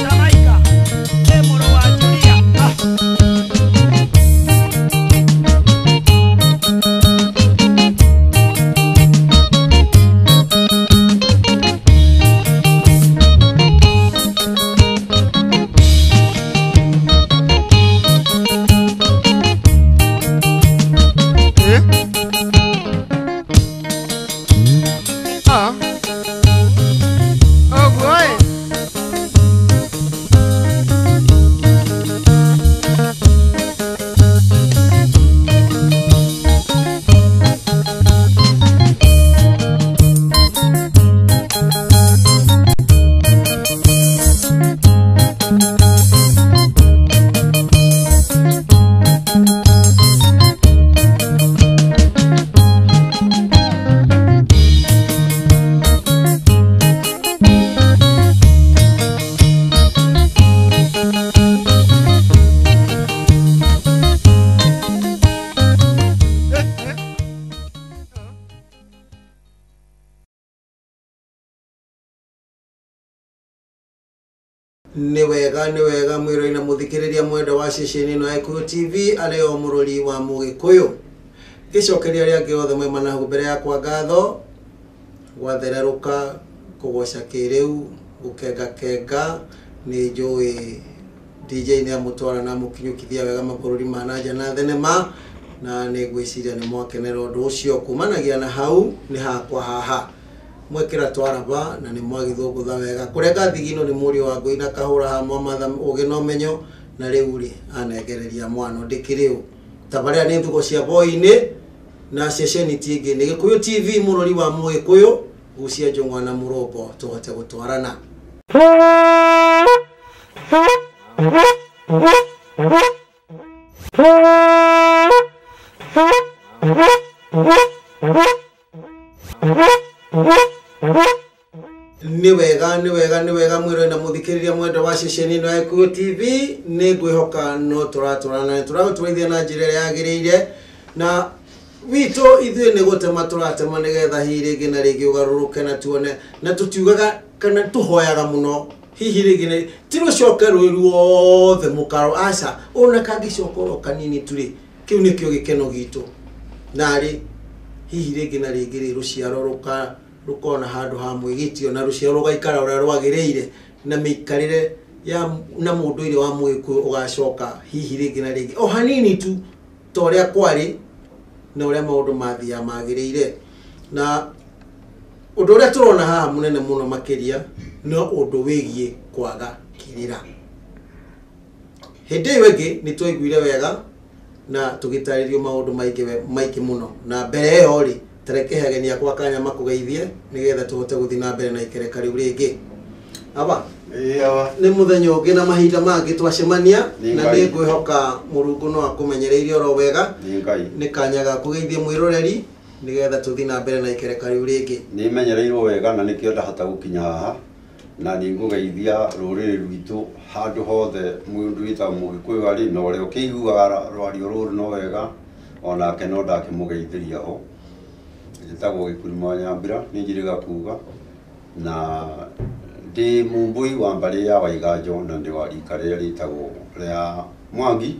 Jamaica e mũrũ wa Julia. Ah. Eh? Ah. Ũguo ĩ. Nĩ wega, nĩ wega, mwĩrori na mũthikĩrĩria mwenda wa ceceni ĩno ya Gĩkũyũ TV, arĩ o mũrori wa Mũgĩkũyũ, ngĩcokeria arĩa angĩ othe mauma na hau mbere yakwa ngatho. Gwathererũka, kũgoca kĩrĩu, gũkengakenga, nĩ njũĩ DJ nĩ amũtwara na amũkinyũkithia wega mabũrũri ma nanja na thenema, na nĩ ngwĩciria nĩ mwakenera ũndũ ũcio. Kumanagia na hau nĩ hakwa haha mwekĩra twaraba na nĩ mwagĩthũngũtha wega. Kũrenga thigino nĩ mũriũ wa ngũi na kahũra ha mwamatha ũgĩ na ũmenyo, na rĩu rĩ anengereria mwano ndĩkĩrĩ ũ tabarĩra nĩ thugo cia boinĩ na ceceni ti ĩngĩ nĩ Gĩkũyũ TV, mũrori wa Mũgĩkũyũ. Gucia njũng'wa na mũrũmbo tũhote gũtwarana. Nĩ wega, nĩ wega, nĩ wega, mwĩrori na mũthikĩrĩria mwendo wa ceceni ĩno ya Gĩkũyũ TV. Nĩ ngwĩhoka no tũratwarana, nĩ tũragũtwarithia na njĩra ĩrĩa yagĩrĩire, na witũ ithuĩ nĩ gũtema tũratema nĩgetha hihi rĩngĩ na rĩngĩ ũgarũrũke na tuone, na tũtiugaga kana tũhoyaga mũno hihi rĩngĩ na ti rũcoke rwĩ ruothe mũkaro, aca, ona kangĩcoka oro kanini tu rĩ, kĩu nĩkĩo gĩkeno gitũ. Narĩ hihi rĩngĩ na rĩngĩ rĩ, rũciaro rũka rũkona handũ ha mwĩgitio na rũciaro rũgaikara ũrĩa rwagĩrĩire na mĩikarĩre ya na mũndũire wa Mũgĩkũyũ ũgacoka hihi rĩngĩ na rĩngĩ o hanini tu ta ũrĩa kwarĩ na ũrĩa maũndũ mathiaga magĩrĩire. Na ũndũ ũrĩa tũrona haha mũnene mũno makĩria no ũndũ wĩgiĩ kwaga kĩrĩra. Hĩndĩ ĩyo ĩngĩ nĩ twaiguire wega na tũgĩtarĩrio maũndũ maingĩ maingĩ mũno, na mbere ĩyo rĩ, tareke ageni akwa kanya makũgeithie nĩgetha tũhote gũthiĩ na mbere na ikereka rĩu rĩngĩ. Aba, Ĩĩ. nĩ mũthenya ũngĩ na mahinda mangĩ twacemania. Nĩ Na Ngai. nĩ ngwĩhoka Mũrungu no akũmenyereire oro wega. Nĩ Ngai. Nĩ kanya ga kũgeithia mwĩroreri nĩgetha tũthiĩ na mbere na ikereka rĩu rĩngĩ. Nĩ menyereirwo wega na nĩkĩo ndahota gũkinya haha, na nĩ ngũgeithia rũrĩrĩ rwitũ handũ hothe mũndũ wĩtagwo Mũgĩkũyũ arĩ, na ũrĩa ũkĩiguaga rwario rũrũ no wega onake no ndakĩmũgeithĩria ho. Njĩtagwo Gĩkurima wa Nyambura, nĩ njĩrĩga kuga na ndĩ mũmbũi wa mbarĩ ya Waiganjo, na ndĩ wa rika rĩrĩa rĩtagwo rĩa Mwangi,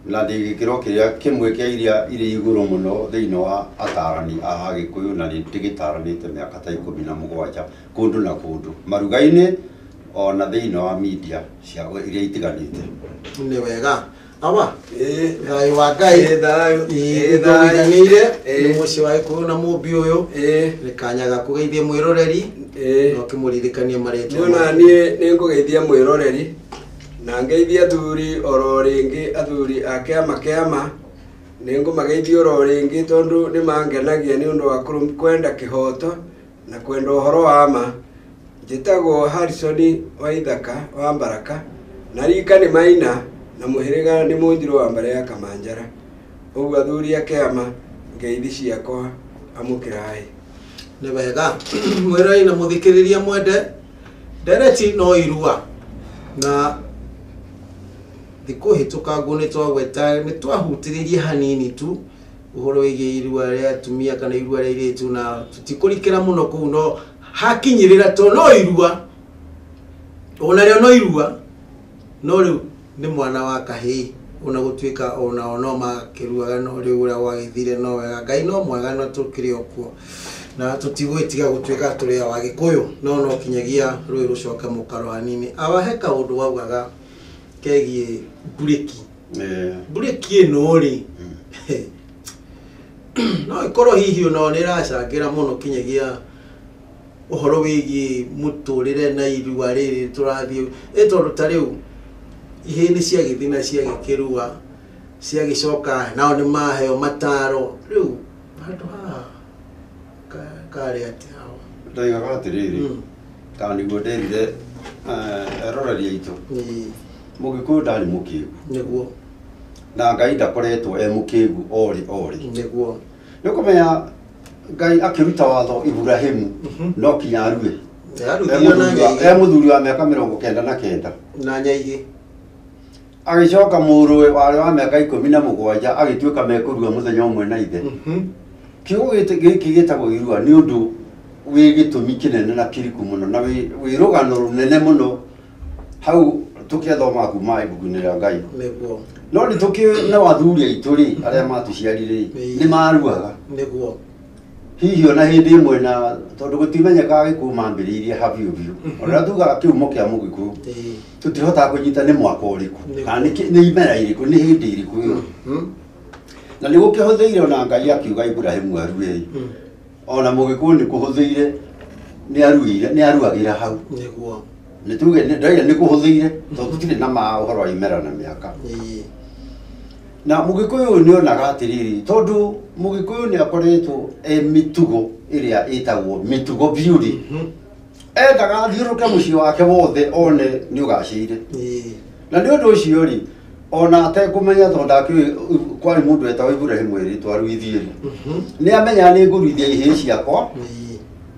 na ndĩ gĩkĩro kĩrĩa kĩmwe kĩa iria irĩ igũrũ mũno thĩinĩ wa atarani a Agĩkũyũ, na nĩ ndĩgĩtaranĩte mĩaka ta 17 kũndũ na kũndũ maruga-inĩ ona thĩinĩ wa media cia iria itiganĩte. Nĩ wega, awa. Ĩĩ. Thayũ wa Ngai. Ĩĩ, thayũ. Ĩĩ, Ĩĩ, thayũ. ũiganĩire. Ĩĩ. Nĩ mũciĩ wa Gĩkũyũ na mũmbi ũyũ. Ĩĩ. Nĩ kanya ga kũgeithia mwĩroreri Ĩĩ. na ũkĩmũririkania marĩtwa. Nĩ ona niĩ nĩ ngũgeithia mwĩroreri na ngeithie athuri oro rĩngĩ, athuri a kĩama kĩama nĩ ngũmageithia oro rĩngĩ tondũ nĩ mangenagia nĩ ũndũ wa kwenda kĩhoto na kwenda ũhoro wa ma. Njĩtagwo Harrison Waithaka wa Mbaraka, na rika nĩ Maina, na mũhĩrĩga nĩ Mũnjirũ wa mbarĩ ya Kamanjara. Ũguo athuri a kĩama, ngeithi ciakwa amũkĩrai. Nĩ wega, mwĩroreri na mũthikĩrĩria mwende, ndereti no irua na thikũ hĩtũkangu nĩ twagweta, nĩ twahutĩrĩrie hanini tu ũhoro wĩgiĩ irua rĩa atumia kana irua rĩa airĩtu, na tũtikũrikĩra mũno kũu, no hakinyĩrĩra to no irua. Ona rĩo no irua no rĩu nĩ mwana wa kahĩĩ ona gũtuĩka onao no makĩruaga no rĩu ũrĩa gwagĩthire no wega. Ngai no mwega na tũkĩrĩ o kuo na tũtigwĩtiga gũtuĩka tũrĩ a Gĩkũyũ no no kinyagia rũĩ rũcoke mũkaro hanini. Awa he kaũndũ waugaga kegiĩ mburĩki. Mburĩki ĩno rĩ no ĩkorwo hihi onao nĩ ĩracangĩra mũno kinyagia ũhoro wĩgiĩ mũtũrĩre na irua rĩrĩ tũrathiĩ ĩ tondũ ta rĩu ihĩĩ nĩ ciagĩthiĩ na ciagĩkĩrua ciagĩcoka nao nĩ maheo mataro rĩu handũ haha karĩ atĩa hawa? Ndoigaga atĩrĩrĩ kana nĩguo nderire eroreri aitũ Mũgĩkũyũ ndarĩ mũkĩgu. Nĩguo. Na Ngai ndakoretwo e mũkĩgu orĩ orĩ. Nĩguo. Nĩ ũkũmenya Ngai akĩruta watho Iburahĩmu no kinya arue. Aruithio E mũthuri wa mĩaka 99. Na nyaigĩ. Agĩcoka mũrũwe warĩ wa mĩaka 17 agĩtuĩka mekũrua mũthenya ũmwe na ithe. Kiugo gĩkĩ gĩtagwo irua nĩ ũndũ wĩ gĩtũmi kĩnene na kĩriku mũno na wĩ rũgano rũnene mũno hau tũkĩthoma kuma ibuku-inĩ rĩa Ngai. Nĩguo. No nĩ tũkĩũĩ na athuri aitũ rĩ arĩa matũciarire rĩ nĩ maruaga. Nĩguo. Hihi ona hĩndĩ ĩmwe na tondũ gũtimenyekaga Gĩkũyũ mambĩrĩirie ha biũ biũ. Ona tugaga kĩhumo kĩa Mũgĩkũyũ tũtihotaga kũnyita nĩ mwaka ũrĩkũ kana nĩ imera irĩkũ nĩ hĩndĩ ĩrĩkũ ĩyo. Na nĩ gũkĩhũthĩire ona Ngai akiuga Iburahĩmu arue rĩ ona Mũgĩkũyũ nĩ kũhũthĩire nĩ aruire nĩ aruagĩra hau. Nĩguo. Nĩ tuge ndoiga nĩ kũhũthĩire tondũ tũtirĩ na ma ũhoro wa imera na mĩaka. Na Mũgĩkũyũ ũyũ nĩ onaga atĩrĩrĩ tondũ Mũgĩkũyũ nĩ akoretwo e mĩtugo ĩrĩa ĩtagwo mĩtugo biũ rĩ endaga athiũrũrũke mũciĩ wake wothe one nĩ ũgacĩire. Na nĩ ũndũ ũcio rĩ ona atekũmenya tondũ ndakĩũĩ kwarĩ mũndũ wetagwo Iburahĩmu ĩrĩtwo aruithie rĩ nĩ amenyaga nĩ ngũruithia ihĩĩ ciakwa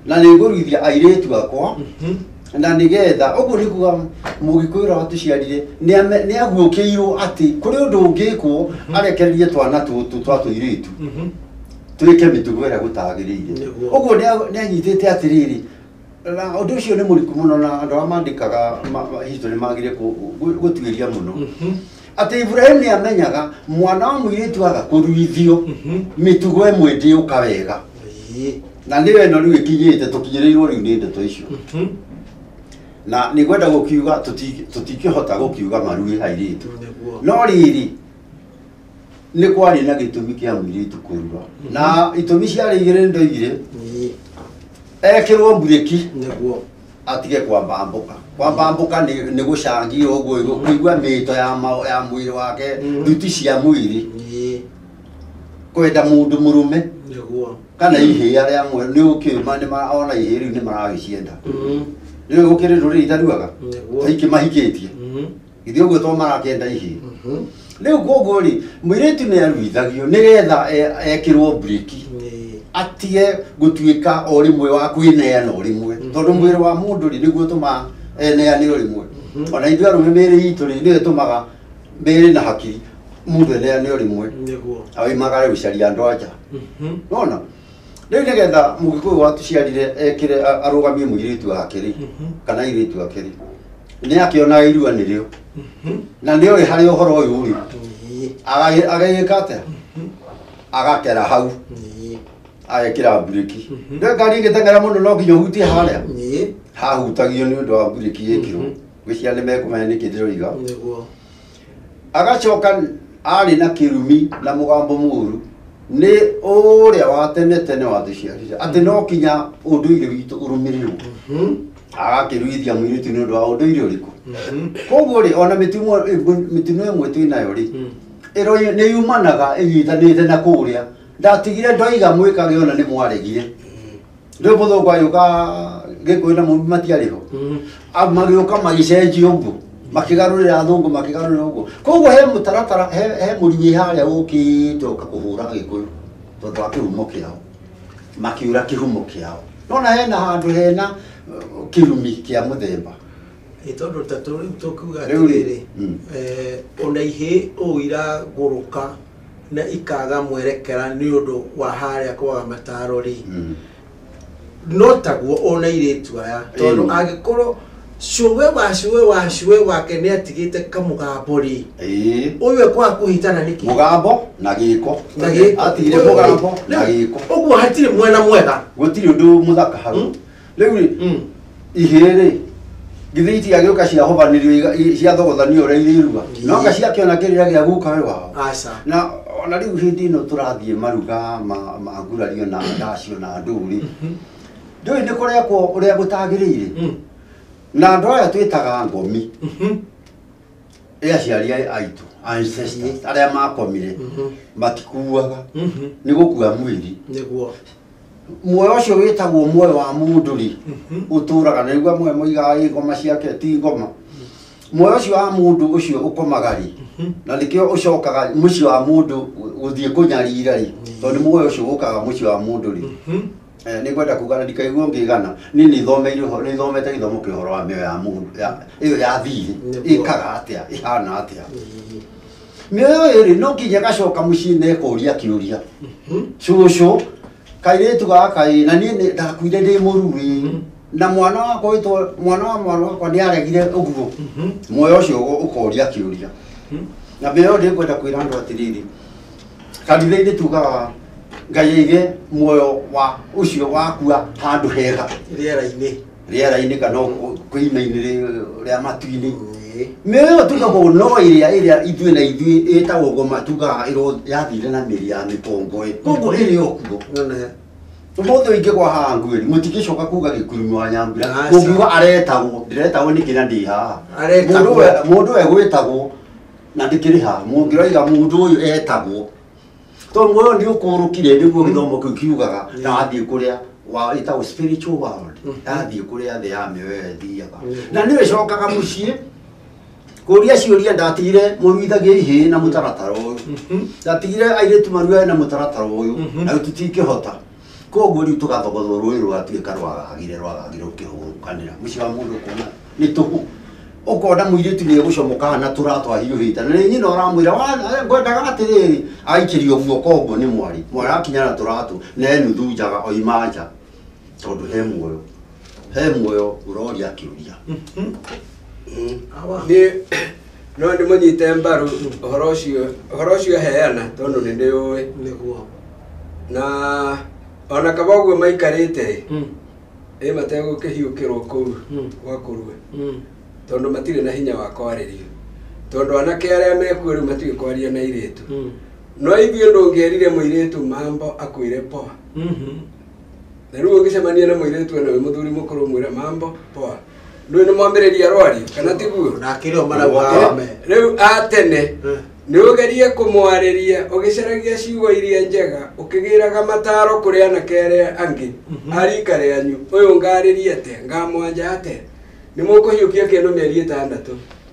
na nĩ ngũruithia airĩtu akwa na nĩgetha ũguo nĩ kuga Mũgĩkũyũ ũrĩa watũciarire nĩ aguũkĩirwo atĩ kũrĩ ũndũ ũngĩkwo arekererie twana tũtũ twa tũirĩtu twĩke mĩtugo ĩrĩa gũtagĩrĩire. Ũguo nĩ anyitĩte atĩrĩrĩ na ũndũ ũcio nĩ mũriku mũno na andũ arĩa mandĩkaga history magire gũtuĩria mũno atĩ Iburahĩmu nĩ amenyaga mwana wa mũirĩtu aga kũruithio mĩtugo ĩmwe ndĩũka wega na nĩyo ĩno rĩu ĩkinyĩte tũkinyĩrĩirwo rĩu nĩ ndeto icio. Na nĩ ngwenda gũkiuga tũtikĩhota gũkiuga marue airĩtu no rĩrĩ nĩ kwarĩ na gĩtũmi kĩa mũirĩtu kũrua na itũmi ciarĩ igĩrĩ ndoigire ekĩrwo mburĩki nĩguo atige kwambambũka. Kwambambũka nĩ gũcangia ũguo kũigua mĩto ya mwĩrĩ wake nduti cia mwĩrĩ kwenda mũndũ mũrũme nĩguo kana ihĩĩ arĩa amwe nĩ ũkĩũma nĩ ona ihĩĩ rĩu nĩ maragĩcienda. Rĩu gũkĩrĩ rũrĩrĩ itaruaga aingĩ mahikĩtie ithuĩ ũguo to marakĩenda ihĩĩ. Rĩu koguo rĩ mũirĩtu nĩ aruithagio nĩgetha ekĩrwo mburĩki atige gũtuĩka o rĩmwe wa kwĩneana o rĩmwe tondũ mwĩrĩ wa mũndũ rĩ nĩguo ũtũmaga eneane o rĩmwe. Ona ithuĩ arũme mĩĩrĩ itũ rĩ nĩyo ĩtũmaga mĩĩrĩ na hakiri mũndũ eneane o rĩmwe aoimagare gũcaria andũ a nja. Nona rĩu nĩgetha Mũgĩkũyũ watũciarire ekĩre arũgamie mũirĩtu wake rĩ kana airĩtu ake rĩ nĩ akĩonaga irua nĩrĩo na nĩoĩ harĩa ũhoro ũyũ ũrĩ agagĩka atĩa agakera hau agekĩra mburĩki. Nĩ ngari ĩgĩteng'era mũno no nginya ũhutie harĩa hahutagio nĩ ũndũ wa mburĩki ĩkĩrwo gwĩciria nĩ mekũmenya nĩkĩ ndĩroiga. Agacoka arĩ na kĩrumi na mũgambo mũũru nĩ ũrĩa wa tene tene watũciarire atĩ no kinya ũndũire witũ ũrũmĩrĩrwo agakĩruithia mũirĩtu nĩ ũndũ wa ũndũire ũrĩkũ. Koguo rĩ ona mĩtino ĩmwe twĩnayo rĩ nĩ yumanaga ĩnyitanĩte na kũrĩa ndatigire ndoiga mwĩkage ona nĩ mwaregire. Rĩu mũthũngũ agĩũka Gĩkũyũ na Mũmbi matiarĩ ho magĩũka magĩcenjia ũguo makĩgarũrĩra athũngũ makĩgarũrĩra ũguo. Koguo he mũtaratara he mũri wĩ harĩa ũkĩte ũka kũhũra Gĩkũyũ tondũ wa kĩhumo kĩao makiura kĩhumo kĩao. Nona hena handũ hena kĩrumi kĩa mũthemba tondu ta tũkiuga atĩrĩrĩ ona ihĩĩ ũũ iragũrũka na ikaga mwerekera nĩ ũndũ wa harĩa kwaga mataro rĩ no taguo ona airĩtu aya tondũ angĩkorwo Cũwe wa cũwe wa cũwe wake nĩ atigĩte kamũgambo rĩ. Ũyũ ekwaga kũhitana nĩkĩ? Mũgambo na gĩko. Atigire mũgambo na gĩko. Ũguo hatirĩ mwena mwega. Gũtirĩ ũndũ mũthaka hau. Rĩu rĩ ihĩĩ rĩ githĩ itiagĩũka ciahobanĩrio ciathogothanio ũrĩa irĩrua. No anga ciakĩona kĩrĩra gĩa gukawe wao. Aca. Na ona rĩu hĩndĩ ĩno tũrathiĩ maruga ma ngurario na ndacio na ndũrĩ. Ndũĩ nĩ kũrekwo ũrĩa gũtagĩrĩire. Na andũ aya twĩtaga ngomi. Ĩ aciari aitũ ancestors arĩa makomire matikuaga. Nĩ gũkua mwĩrĩ. Nĩguo. Muoyo ũcio wĩtagwo muoyo wa mũndũ rĩ ũtũraga na nĩguo amwe moigaga ĩ ngoma ciake ti ngoma. Muoyo ũcio wa mũndũ ũcio ũkomaga rĩ na nĩkĩo ũcokaga mũciĩ wa mũndũ gũthiĩ kũnyarira rĩ tondũ nĩ muoyo ũcio ũkaga mũciĩ wa mũndũ rĩ. Nĩ ngwenda kuga na ndikaiguo ngĩgana niĩ nĩ thomeire nĩ thomete gĩthomo kĩa ũhoro wa mĩoyo ya mũndũ ĩyo ya thirĩ ĩkaga atĩa ĩhana atĩa. Mĩoyo ĩrĩ no nginya ĩgacoka mũciĩ na ĩkoria kĩũria. Cũcũ kairĩtu gaka ĩ na niĩ ndakuire ndĩ mũrui na mwana wakwa wĩtwo mwana wa mwana wakwa nĩ aregire ũguo. Muoyo ũcio ũkoria kĩũria. Na mĩoyo ndĩkwenda kwĩra andũ atĩrĩrĩ kanitha-inĩ tugaga Ngai aige muoyo wa ũcio wakua handũ hega rĩera-inĩ. Rĩera-inĩ kana kũima-inĩ rĩa matu-inĩ. Mĩoyo tugaga no ĩrĩa ĩrĩa ithuĩ na ithuĩ ĩtagwo ngoma tugaga yathire na mĩri ya mĩkongoĩ. Koguo ĩrĩ o kuo. Ũmũthĩ ingĩgwa haha nguĩri mũtingĩcoka kuga Gĩkurumi wa Nyambura. Mũngiuga aretagwo ndĩretagwo nĩkĩ na ndĩ haha. Mũndũ egwĩtagwo na ndĩkĩrĩ haha. Mũngĩroiga mũndũ ũyũ etagwo. Tondũ muoyo nĩ ũkũrũkire nĩguo gĩthomo kĩu kiugaga na wathiĩ kũrĩa wa ĩtagwo spiritual world yathiĩ kũrĩa thĩ ya mĩoyo ĩthiaga. Na nĩyo ĩcokaga mũciĩ kũria ciũria ndatigire mũruithagie ihĩĩ na mũtaratara ũyũ. Ndatigire airĩtu maruage na mũtaratara ũyũ na rĩu tũtingĩhota. Koguo rĩu tũgathogothwo rũĩ rũgatuĩka rwagagire rũkĩhũrũkanĩra. Mũciĩ wa mũndũ ũkona nĩ tũhũ. Ũkona mũirĩtu nĩ egũcomoka na tũratũ ahiũhĩte na nĩ nyina ũramwĩra ngwendaga atĩrĩrĩ aikĩrio guoko ũguo nĩ mwarĩ. Mwarĩ akinya na tũratũ na e nuthu njaga oima nja tondũ he muoyo. He muoyo ũroria kĩũria. Niĩ no ndĩmũnyite mbaru ũhoro ũcio heana tondũ nĩ ndĩũĩ. Nĩguo. Na ona kaba ũguo maikarĩte ĩ mategũkĩhiũkĩrwo kũu gwa kũrua. Tondũ matirĩ na hinya wa kwarĩrio. Tondũ anake arĩa mekuo rĩu matiũĩ kwaria na airĩtu. No ithuĩ ndũngĩerire mũirĩtu mambo akwĩre poa. Na rĩu ũngĩcemania na mũirĩtu ena wĩ mũthuri mũkũrũ ũmwĩre mambo poa. Ndũĩ nĩ mwambĩrĩria rwario kana tiguo? Nake rĩo marauga me. Rĩu a tene nĩ ũgerie kũmwarĩria ũgĩcaragia ciugo iria njega ũkĩgĩraga mataro kũrĩ anake arĩa angĩ a rika rĩanyu ũyũ ngarĩria atĩa ngamwanja atĩa nĩ mũkũhiũkia kĩndũ mĩeri 6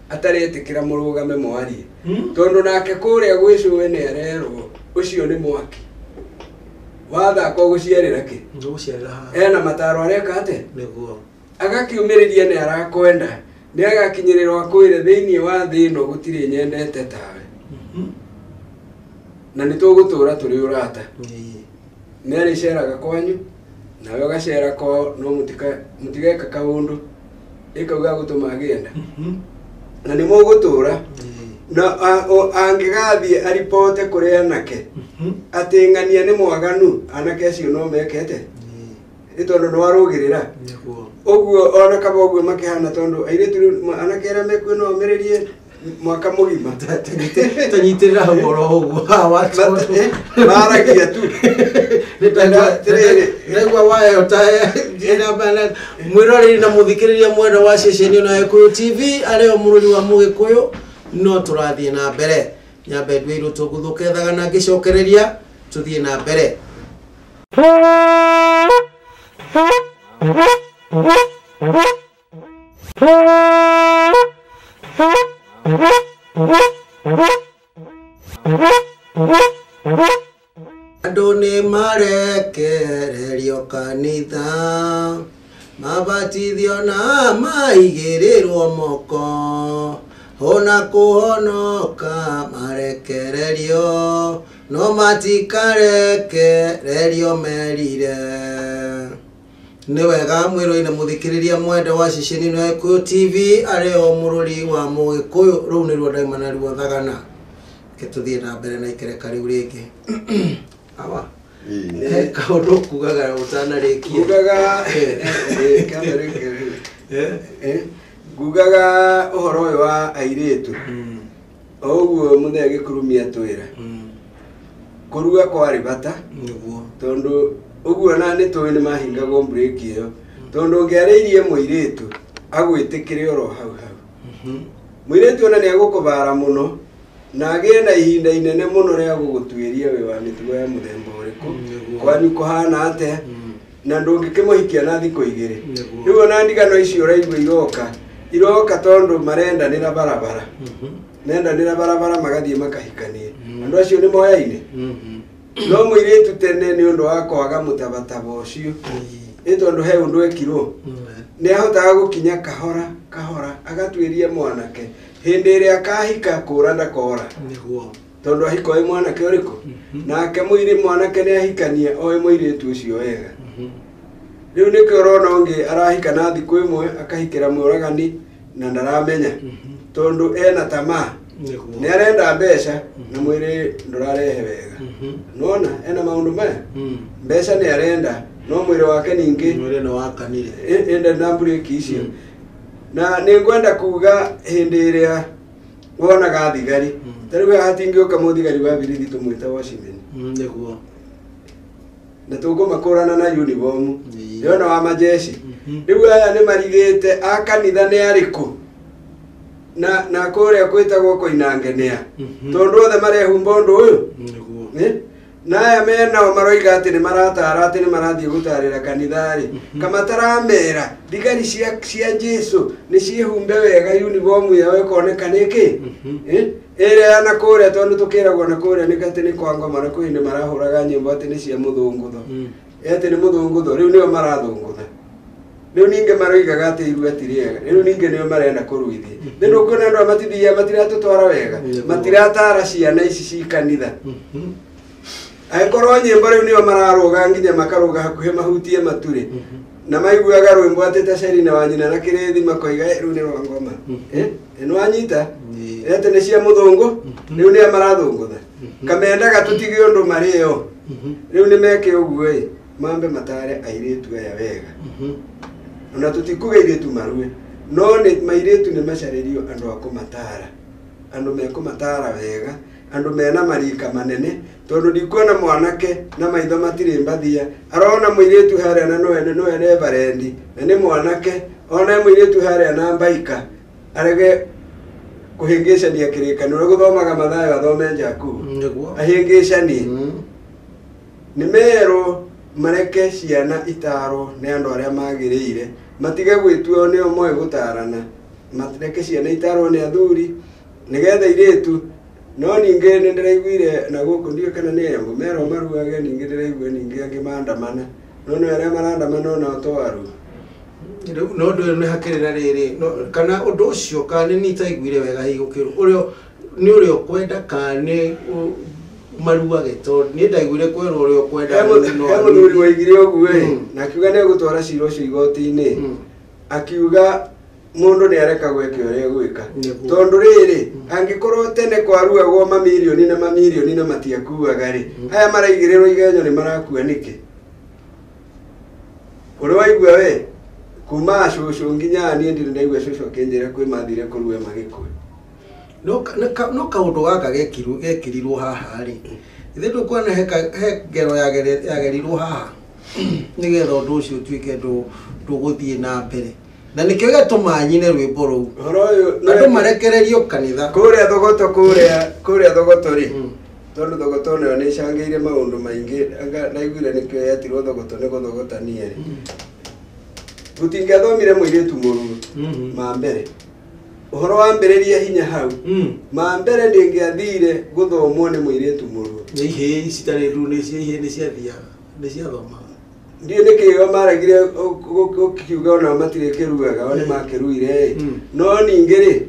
ataretĩkĩra mũrũgame mwarie tondũ nake kũrĩa gwĩ cũwe nĩ arerwo ũcio nĩ mwaki wathaka ũgũciarĩra kĩ ena mataro areka atĩa nĩguo agakiumĩrĩria nĩ arakwenda nĩ agakinyĩrĩrwo akwĩre thĩinĩ wa thĩ ĩno gũtirĩ nyendete tawe na nĩ tũgũtũra tũrĩ ũrata nĩ arĩceraga kwanyu nawe ũgacera kwao no mũtigeka kaũndũ ĩkauga gũtũma agĩenda na nĩ mũgũtũra na angĩgathiĩ aripote kũrĩ anake atĩ ng'ania nĩ mwaganu anake acio no mekete nĩ tondũ nĩ warũgĩrĩra ũguo ona kaba ũguo makĩhana tondũ airĩtu rĩu anake arĩa mekuo no omĩrĩrie mwaka mũgima tũnyitĩrĩra hau oro ũguo hawa maragia tu ndaigua wayo ta mwĩroreri na mũthikĩrĩria mwendwa wa ceceni ĩno ya Gĩkũyũ TV arĩo mũrũri wa Mũgĩkũyũ no tũrathiĩ na mbere nyambe ndue irũ tũguthũke na ngĩcokereria tũthiĩ na mbere. Andũ nĩ marekererio kanitha mabatithio na maigĩrĩrwo moko ona kũhonoka marekererio no matikarekererio merire. Nĩ wega mwĩroi-inĩ mũthikĩrĩria mwende wa ceceni ĩno ya Gĩkũyũ TV arĩ o mũrũri wa Mũgĩkũyũ rũu nĩruo ndaima naruo thagana. Reke tũthiĩ na mbere na ikereka rĩu rĩngĩ. Awa. He kaũndũ kugaga ũtanarĩkia. Ngugaga ngugaga ũhoro ũyũ wa airĩtu. O ũguo mũthee gĩkurumia twĩra. Kũrua kwarĩ bata. Nĩguo. Tondũ ũguo na nĩ tũĩ nĩ mahingagwo mburĩki ĩyo. Tondũ ũngĩarĩirie mũirĩtu agwĩtĩkĩre oro hau hau. Mũirĩtu ona nĩ egũkũbara mũno na agĩe na ihinda inene mũno rĩa gũgũtuĩria wĩ wa mĩtugo ya mũthemba ũrĩkũ, kwanyu kũhana atĩa, na ndũngĩkĩmũhikia na thikũ igĩrĩ. Rĩu ona ndigano icio ũraigua iroka iroka tondũ marendanĩra barabara. Mendanĩra barabara magathiĩ makahikania. Andũ acio nĩ moyaine. No mũirĩtu tene nĩ ũndũ wa kwaga mũtabataba ũcio, nĩ tondũ he ũndũ ekirwo, nĩ ahotaga gũkinya kahora kahora agatuĩria mwanake hĩndĩ ĩrĩa akahika kũra ndakora. Nĩguo. Tondũ ahika oĩ mwanake ũrĩkũ, nake mũirĩ mwanake nĩ ahikania oĩ mũirĩtu ũcio wega. Rĩu nĩkĩo ũrona ũngĩ arahika na thikũ ĩmwe akahikĩra mũragani na ndaramenya tondũ ena tamaa. Nĩ arenda mbeca na mwĩrĩ ndũrarehe wega. Nona ena maũndũ maya, mbeca nĩ arenda no mwĩrĩ wake ningĩ mwĩrĩ nĩ wakanire. Enda na mburĩki icio. Na nĩ ngwenda kuga hĩndĩ ĩrĩa wonaga thigari, ta rĩu haha hatingĩũka mũthigari wa birithi tũmwĩte watchman. Nĩguo. Na tũkũmakũrana na uniform yona wa majeshi. Rĩu aya nĩ marigĩte a kanitha nĩ arĩkũ na kũrĩa kwĩtagwo koinangenea, tondũ othe marehumba ũndũ ũyũ. Na aya menao maroiga atĩ nĩ maratara atĩ nĩ marathiĩ gũtarĩra kanitha rĩ, kamataramera thigari cia Jesu nĩ ciĩhumbe wega uniform yao ĩkoneka nĩkĩ ĩrĩa ya na kũrĩa, tondũ tũkĩragwo na kũrĩa nĩ atĩ nĩ kwa ngoma na kwĩ hĩndĩ marahũraga nyĩmbo atĩ nĩ cia mũthũngũtho, atĩ nĩ mũthũngũtho, rĩu nĩo marathũngũtha. Rĩu ningĩ maroigaga atĩ irua ti rĩega, rĩu ningĩ nĩo marenda kũruithia. Nĩ ndũkuona andũ aya matithiaga, matiratũtwara wega, matiratara ciana ici ci kanitha. Angĩkorwo nyĩmbo rĩu nĩo mararũga nginya makarũga hakuhĩ mahutie maturĩ, na maiguaga rwĩmbo atĩ ta Sherina wa nyina na kĩrĩthi makoiga rĩu nĩ rwa ngoma. Nĩ wanyita atĩ nĩ cia mũthũngũ, rĩu nĩo marathũngũtha. Kamendaga tũtige ũndũ marĩo. Rĩu nĩ meke ũguo ĩ, mambe matare airĩtu aya wega. Ona tũtikuga airĩtu marue, no nĩ mairĩtu nĩ macarĩrio andũ a kũmatara, andũ mekũmatara wega, andũ mena marika manene, tondũ ndikuona mwanake na maitho matirĩ mbathia arona mũirĩtu harĩa na nowe reverendi na nĩ mwanake, ona mũirĩtu harĩa na mbaika arege kũhĩngĩcania kĩrĩkanĩro, gũthomaga Mathayo athome Jakubu ahĩngĩcanie. Nĩ merwo mareke ciana itarwo nĩ andũ arĩa magĩrĩire, matige gwĩtua nĩo moĩ gũtarana, mareke ciana itarwo nĩ athuri nĩgetha irĩtu. No ningĩ nĩ ndĩraiguire na gũkũ ndiũĩ kana nĩ Embu merwo maruage, ningĩ ndĩraigua ningĩ angĩ mandamana, no nĩ arĩa marandamana onao to arua. Rĩu no ũndũ ũyũ nĩ hakĩrĩ na rĩrĩ, kana ũndũ ũcio kana nĩ nitaiguire wega hihi gũkĩrwo ũrĩa nĩ ũrĩa ũkwenda kana nĩ maruage, tondũ niĩ ndaiguire kwĩrwo ũrĩa ũkwenda. He mũthuri waigire ũguo ĩ, na akiuga nĩ egũtwara cira ũcio igoti-inĩ, akiuga mũndũ nĩ arekagwo eke ũrĩa egwĩka, tondũ rĩrĩ angĩkorwo tene kwaruagwo mamirioni na mamirioni na matiakuaga rĩ, aya maraigĩrĩrwo igenyo nĩ marakua nĩkĩ? Ũrĩa waigua we kuma cũcũ nginya niĩ ndirĩ ndaigua cũcũ akĩnjĩra kwĩ mathire kũrua magĩkua. No kaũndũ gaka gekĩrirwo haha rĩ, ithe ndũkuona he ngero yagerirwo haha nĩgetha ũndũ ũcio ũtuĩke ndũgũthiĩ na mbere, na nĩkĩo gĩatũma nyine rwĩmbo rũu. Ũhoro ũyũ andũ marekererio kanitha kũrĩa Thogoto, kũrĩa Thogoto rĩ, tondũ Thogoto nayo nĩ ĩcangĩire maũndũ maingĩ, ndaiguire nĩkĩo yetirwo Thogoto nĩ gũthogotania rĩ, gũtingĩathomire mũirĩtu mũruru ma mbere. Ũhoro wambĩrĩria hinya hau, ma mbere ndĩngĩathire gũthomwo nĩ mũirĩtu mũruru. Nĩ ihĩĩ ici tarĩ rĩu nĩ ihĩĩ nĩ ciathiaga, nĩ ciathomaga. Ndiũĩ nĩkĩ o maregire gũkiuga onao matirĩ kĩruaga, o nĩ makĩruire ĩ. No ningĩ rĩ,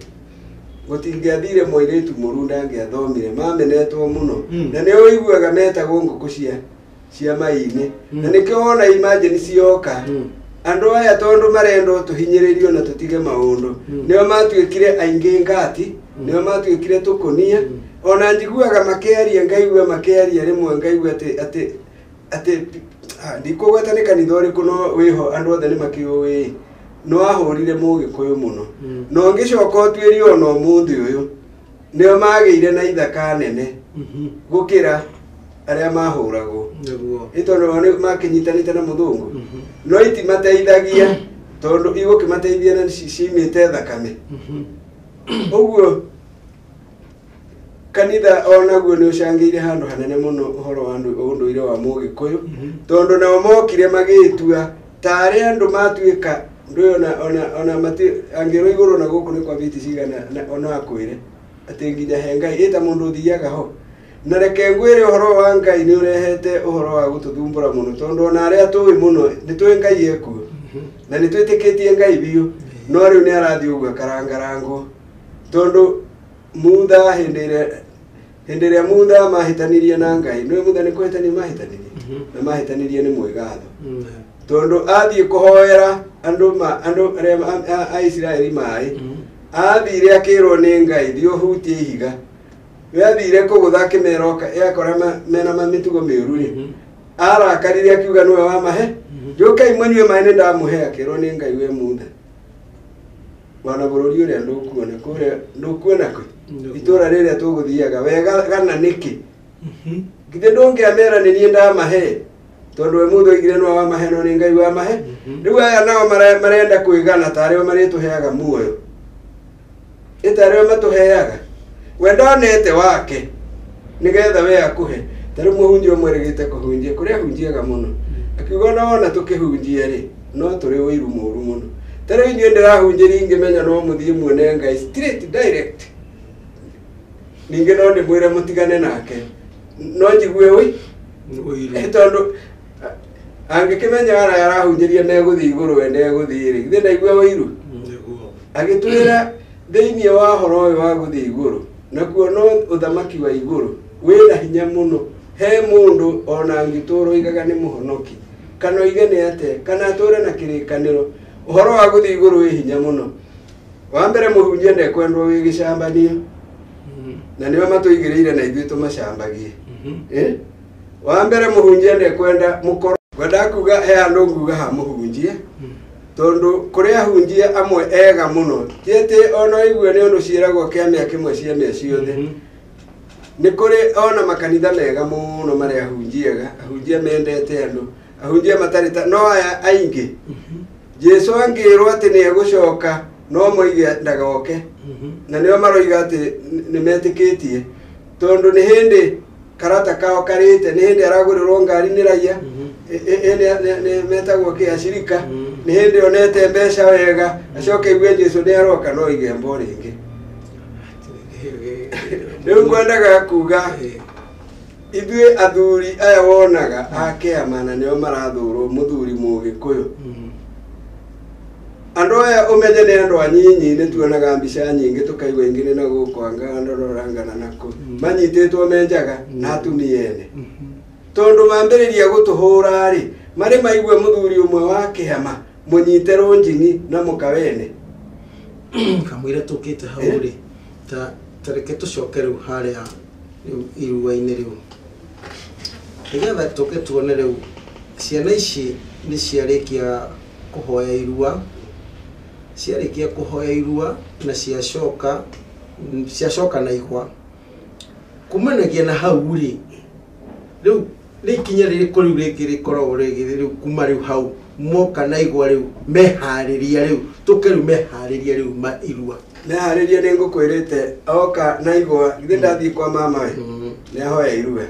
gũtingĩathire mũirĩtu mũruru ndangĩathomire, mamenetwo mũno. Na nĩo ũiguaga metagwo ngũkũ cia mai-inĩ. Na nĩkĩo wona imagine cioka, Andũ aya tondũ marenda tũhinyĩrĩrio na tũtige maũndũ nĩo matuĩkire aingĩ ngati nĩo matuĩkire tũkũnia ona njiguaga makĩaria ngaigua makĩaria rĩmwe ngaigua atĩ atĩ ndikũgweta nĩ kanitha ũrĩkũ no wĩho andũ othe nĩ makĩũĩ no ahũrire mũgĩkũyũ mũno no ngĩcoka ũtuĩrie ona ũmũthĩ ũyũ nĩo magĩire na ithaka nene gũkĩra arĩa mahũragwo nĩ tondũ o nĩ makĩnyitanĩte na mũthũngũ no itimateithagia tondũ igũkĩmateithia na cimĩte thakame ũguo kanitha onaguo nĩ ũcangĩire handũ hanene mũno ũhoro wa ũndũire wa mũgĩkũyũ tondũ nao mokire magĩtua ta arĩa andũ matuĩka ndũĩ ona angĩrwo igũrũ na gũkũ nĩ kwa biti cigana ona akwĩre atĩ nginya he Ngai ĩta mũndũ ũthiaga ho na reke ngwĩre ũhoro wa Ngai nĩ ũrehete ũhoro wa gũtũthumbũra mũno tondũ ona arĩa tũĩ mũno nĩ tũĩ Ngai ekuo na nĩ twĩtĩkĩtie Ngai biũ no rĩu nĩ arathiĩ ũguo akarangarangwo tondũ Mutha hĩndĩ ĩrĩa Mutha mahĩtanirie na Ngai nĩwe Mutha nĩ kũhĩtania mahĩtanirie na mahĩtanirie nĩ mwĩgatho tondũ athiĩ kũhoera andũ arĩa a Isiraeli maĩ athire akĩrwo nĩ Ngai thiĩ ũhutie ihiga we athire kũgũtha akĩmera yakora mena mĩtugo mĩũru rĩ arakarire akiuga nĩwe wamahe njũkai mũnyue maĩ nĩ ndamũhe akĩrwo nĩ Ngai we Mutha wana bũrũri ũrĩa ndũkuona kũrĩa ndũkuona kwĩ itũra rĩrĩa tũgũthiaga wega gana nĩkĩ githĩ ndũngĩamera nĩ niĩ ndamahe tondũ we Mutha oigire nĩwe wamahe no nĩ Ngai wamahe rĩu aya nao marenda kwĩgana ta arĩo marĩtũheaga muoyo ĩta arĩo matũheaga we ndonete wake nĩgetha we akũhe ta rĩu mũhunjia ũmwe rĩgĩte kũhunjia kũrĩa ahunjiaga mũno akiuga ona wona tũkĩhunjia rĩ no tũrĩ ũiru mũũru mũno ta rĩu inyuĩ ndĩrahunjĩria ingĩmenya no mũthiĩ muone Ngai straight direct ningĩ no ndĩmwĩre mũtigane nake no njigue ũi tondũ angĩkĩmenya arĩa arahunjĩria megũthiĩ igũrũ we ndegũthiĩ rĩ githĩ ndaigua ũiru agĩtwĩra thĩinĩ wa ũhoro ũyũ wa gũthiĩ igũrũ nakuo no ũthamaki wa igũrũ wĩna hinya mũno he mũndũ ona angĩtũra oigaga nĩ mũhonoki kana oige nĩ atĩa kana atũre na kĩrĩkanĩro ũhoro wa gũthiĩ igũrũ wĩ hinya mũno wa mbere mũhunjia ndekwendwo wĩ gĩcambanio na nĩo matũigĩrĩire na ithuĩ tũmacambagie wa mbere mũhunjia ndekwenda mũkorwo ngwendaga kuga he andũ nguga ha mũhunjia tondũ kũrĩ ahunjia amwe ega mũno ti atĩ ona igue nĩ ũndũ ciĩragwo kĩamĩa kĩmwe ciamĩa ciothe nĩ kũrĩ ona makanitha mega mũno marĩa ahunjiaga ahunjia mendete andũ ahunjia matarĩ ta no aya aingĩ Jesu angĩrwo atĩ nĩ egũcoka no moige ndagoke na nĩo maroiga atĩ nĩ metĩkĩtie tondũ nĩ hĩndĩ karata kao karĩte nĩ hĩndĩ aragũrĩrwo ngari nĩ raia nĩ metagwo kĩ acirika nĩ hĩndĩ onete mbeca wega acoke igue Jesu nĩ aroka no igembo rĩngĩ rĩu ngwendaga kuga ithuĩ athuri aya wonaga a kĩama na nĩo marathũrwo mũthuri mũgĩkũyũ andũ aya ũmenye nĩ andũ anyinyi nĩ tuonaga mbica nyingĩ tũkaigua ingĩ nĩ na gũkũ anga ndororangana nako manyitĩtwo me njaga na atumia ene tondũ mambĩrĩria gũtũhũra rĩ marĩ maigue mũthuri ũmwe wa kĩama mũnyite rũnjing'i na mũkawene kamũira tũkĩte hau rĩ ta reke tũcoke rĩu harĩa rĩu irua-inĩ rĩu nĩgetha tũke tuone rĩu ciana ici nĩ ciarĩkia kũhoya irua ciarĩkia kũhoya irua na ciacoka na igwa kumanagia na hau rĩ rĩu nĩ ikinya rĩrĩkũ rĩu rĩngĩ rĩkoragwo rĩgĩthiĩ rĩu kuma rĩu hau moka na igwa rĩu meharĩria rĩu tũke rĩu meharĩria rĩu ma irua meharĩria nĩ ngũkwĩrĩte oka na igwa githĩ ndathiĩ kwa mama we nĩ ahoya irua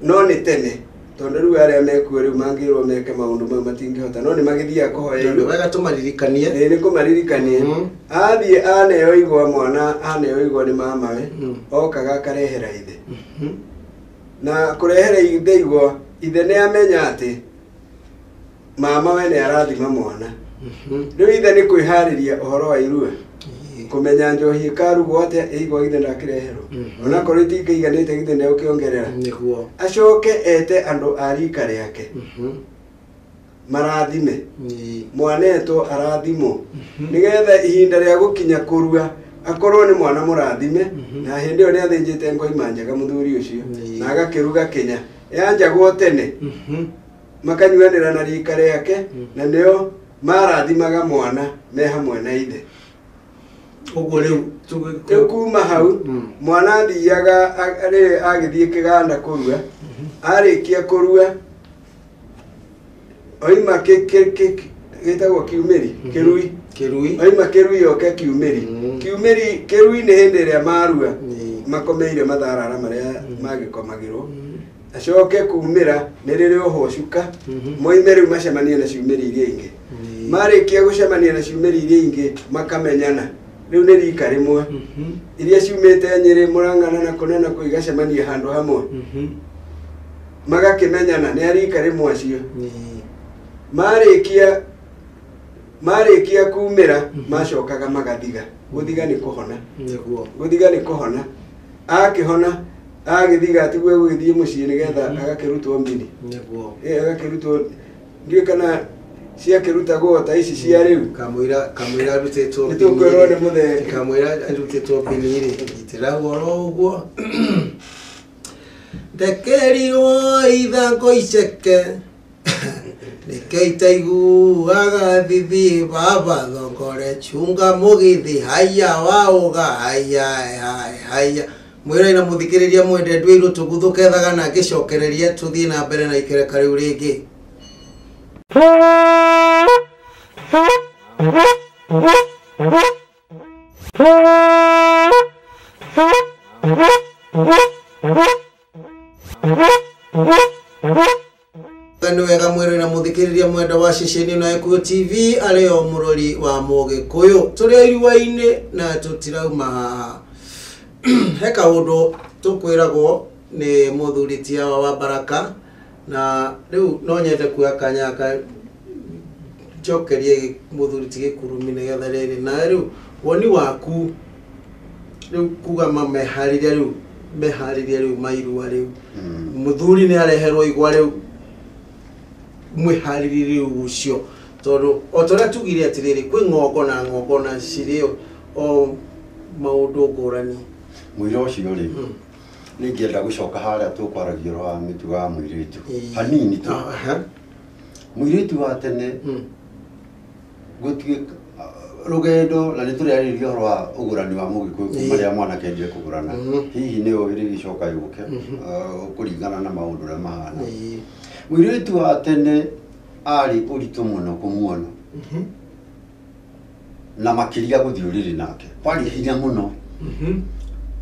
no nĩ tene tondũ rĩu arĩa mekuo rĩu mangĩrwo meke maũndũ mau matingĩhota no nĩ magĩthiaga kũhoya irua wega tũmaririkanie nĩ kũmaririkanie athiĩ aneo igwa mwana aneo igwa nĩ mamawe okaga akarehera ithe na kũrehera ithe igwa ithe nĩ amenya atĩ mama we nĩ arathima mwana rĩu ithe nĩ kwĩharĩria ũhoro wa irua kũmenya njohi ĩkarugwo atĩa ĩigwa githĩ ndakĩreherwo onakorwo itingĩiganĩte githĩ ndegũkĩongerera nĩguo acoke ete andũ a rika rĩake Marathime mwanetwo arathimwo nigetha ihinda rĩa gũkinya kũrua akorwo nĩ mwana mũrathime na hĩndĩ ĩyo nĩathĩnjĩte ngoima njega mũthuri ũcio na agakĩruga kĩnya yanjagwo tene makanyuanĩra na rika rĩake na nĩo marathimaga mwana me hamwe na ithe. Ũguo rĩu kuma hau mwana athiaga rĩrĩ agĩthiĩ kĩganda kũrua arĩkia kũrua oima gĩtagwo kiumĩri kĩrui kĩrui oima kĩrui oke kiumĩri kiumĩri kĩrui nĩ hĩndĩ ĩrĩa marua makomeire matharara marĩa magĩkomagĩrwo acoke kumĩra nĩ rĩrĩ ohwo cuka moime rĩu macemanie na ciumĩri iria ingĩ marĩkia gũcemania na ciumĩri iria ingĩ makamenyana rĩu nĩ rika rĩmwe iria ciumĩte Nyĩrĩ Mũrang'ana na kũna na kũu igacemania handũ hamwe magakĩmenyana nĩ a rika rĩmwe acio marĩkia kumĩra macokaga magathiga gũthiga nĩ kũhona gũthiga nĩ kũhona akĩhona agĩthiga atiguo gũgĩthiĩ mũciĩ nĩgetha agakĩrutwo mbini agakĩrutwo ndiũĩ kana ciakĩrutagwo ta ici cia rĩu kamũira arutĩtwo nĩtũkwĩrwo nĩ mũthee kamũira arutĩtwo mbini rĩ nyitĩra ũhoro ũguo ndekerirwo ithango iceke nĩkĩo itaiguaga thithi baba thongore chunga mũgithi haiya waũga haiya haiya mwĩroi na mũthikĩrĩria mwende ndwĩirwo tũguthũke thagana ngĩcokererie tũthiĩ na mbere na ikereka rĩu rĩngĩ. Nĩ wega mwĩroi na mũthikĩrĩria mwenda wa ceceni na Gĩkũyũ TV arĩ o mũrori wa Mũgĩkũyũ tũrĩ irua-inĩ na tũtirauma haha he kaũndũ tũkwĩragwo nĩ mũthuri ti awa wa Baraka na rĩu no nyende kuoya kanya gaka njokerie mũthuri ti Gĩkurumi nĩgetha rĩrĩ na rĩu woni waku rĩu kuga meharĩria rĩu meharĩria rĩu mairua rĩu mũthuri nĩ areherwo igwa rĩu mwĩharĩrie rĩu ũcio tondũ o ta ũrĩa tugire atĩrĩrĩ kwĩ ng'ongo na ng'ongo na cirĩ o maũndũ ngũrani. Mũira ũcio rĩ nĩ ingĩenda gũcoka harĩa tũkwaragia ũhoro wa mĩtugo ya mũirĩtu hanini tu. Mũirĩtu wa tene gũtuĩka rũgendo na nĩ tũrĩarĩrĩria ũhoro wa ũgũrani wa Mũgĩkũyũ kuma rĩrĩa mwanake endire kũgũrana hihi nĩyo ĩrĩgĩcoka yũke kũringana na maũndũ ũrĩa mahana. Mũirĩtu wa tene arĩ ũritũ mũno kũmuona na makĩria gũthiĩ ũrĩrĩ nake kwarĩ hinya mũno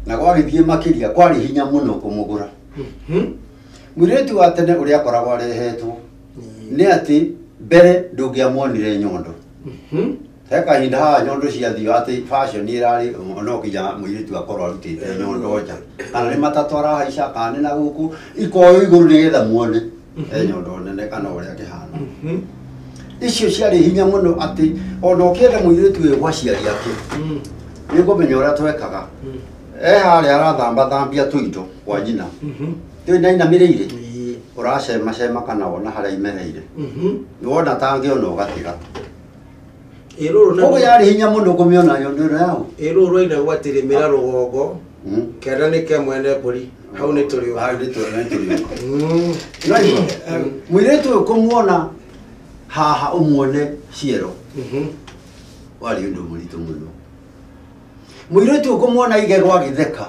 na gwagĩthiĩ makĩria kwarĩ hinya mũno kũmũgũra. Mũirĩtu wa tene ũrĩa akoragwo arehetwo nĩ atĩ mbere ndũngĩamuonire nyondo he kahinda haha nyondo ciathio atĩ fashion ĩrarĩ no nginya mũirĩtu akorwo arutĩte nyondo nja kana nĩ matatũ arahaica kana nĩ na gũkũ ikoywo igũrũ nĩgetha muone he nyondo nene kana ũrĩa kĩhana. Icio ciarĩ hinya mũno atĩ ona ũkĩenda mũirĩtu ũyũ gwa aciari ake nĩ ngũmenya ũrĩa twekaga e harĩa arathambathambia tũindo kwa nyina twĩnainamĩrĩire ũracemacema kana wona harĩa imereire wona tangĩona ũgatiga. Koguo yarĩ hinya mũno kũmĩona nyondo ĩno yao. Ĩ rũrũ rwainagwo atĩ rĩmĩra rũgongo kĩanda nĩ kĩa mwene mbũri hau nĩ tũrĩũka. Hau nĩ tũrĩũka. Mũirĩtu ũyũ kũmuona haha ũmuone ciero warĩ ũndũ mũritũ mũno. Mũirĩtu ũyũ kũmuona igego agĩtheka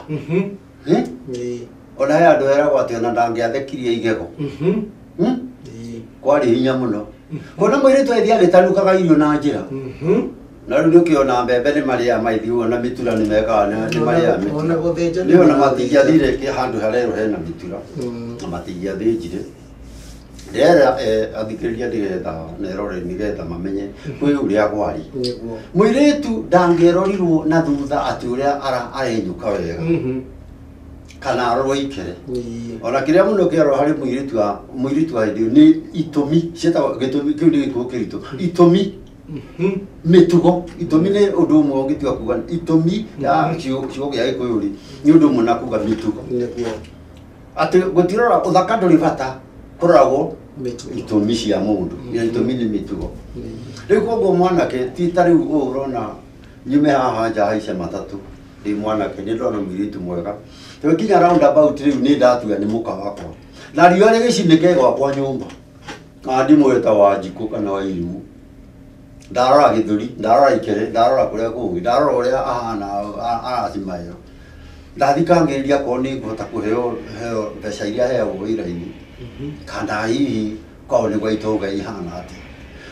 ona he andũ eragwo atĩ ona ndangĩathekirie igego kwarĩ hinya mũno. Kuona mũirĩtu agĩthiĩ agĩtanukaga irio na njĩra na rĩu nĩũkĩona mbembe nĩ marĩaga maithiĩ na mĩtura nĩ mekaga nĩ marĩaga mĩtura nĩ ona matingĩathire handũ harerwo hena mĩtura na matingĩathĩnjire. Ndĩrera athikĩrĩria nĩgetha nerore nĩgetha mamenye kwĩ ũrĩa gwarĩ. Mũirĩtu ndangĩerorirwo na thutha atĩ ũrĩa arenyũka wega kana arorwo ikere ona kĩrĩa mũno kĩarorwo harĩ mũirĩtu wa hĩndĩ ĩyo nĩ itũmi ciĩtagwo gĩtũmi kĩu nĩ gĩkũyũ kĩritũ itũmi mĩtugo itũmi nĩ ũndũ ũmwe ũngĩtua kuga itũmi ya kiugo gĩa Gĩkũyũ rĩ nĩ ũndũ ũmwe na kuga mĩtugo atĩ gũtirora ũthaka ndũrĩ bata kũroragwo Itũmi cia mũndũ na itũmi nĩ mĩtugo. Rĩu koguo mwanake ti ta rĩu ũũ ũrona nyume haha nja haice matatũ ndĩ mwanake nĩ ndona mũirĩtu mwega tũgĩkinya roundabout rĩu nĩ ndatua nĩ mũka wakwa na riũa rĩgĩcinĩke gwakwa nyũmba na ndimwĩta Wanjikũ kana Wairimũ ndarora gĩthũri ndarora ikere ndarora kũrĩa kũngĩ ndarora ũrĩa ahana aracimaĩro ndathikangĩrĩria korwo nĩ ngũhota kũheo heo mbeca iria heagwo wĩra-inĩ kana hihi kwao nĩ gwa itonga ihana atĩa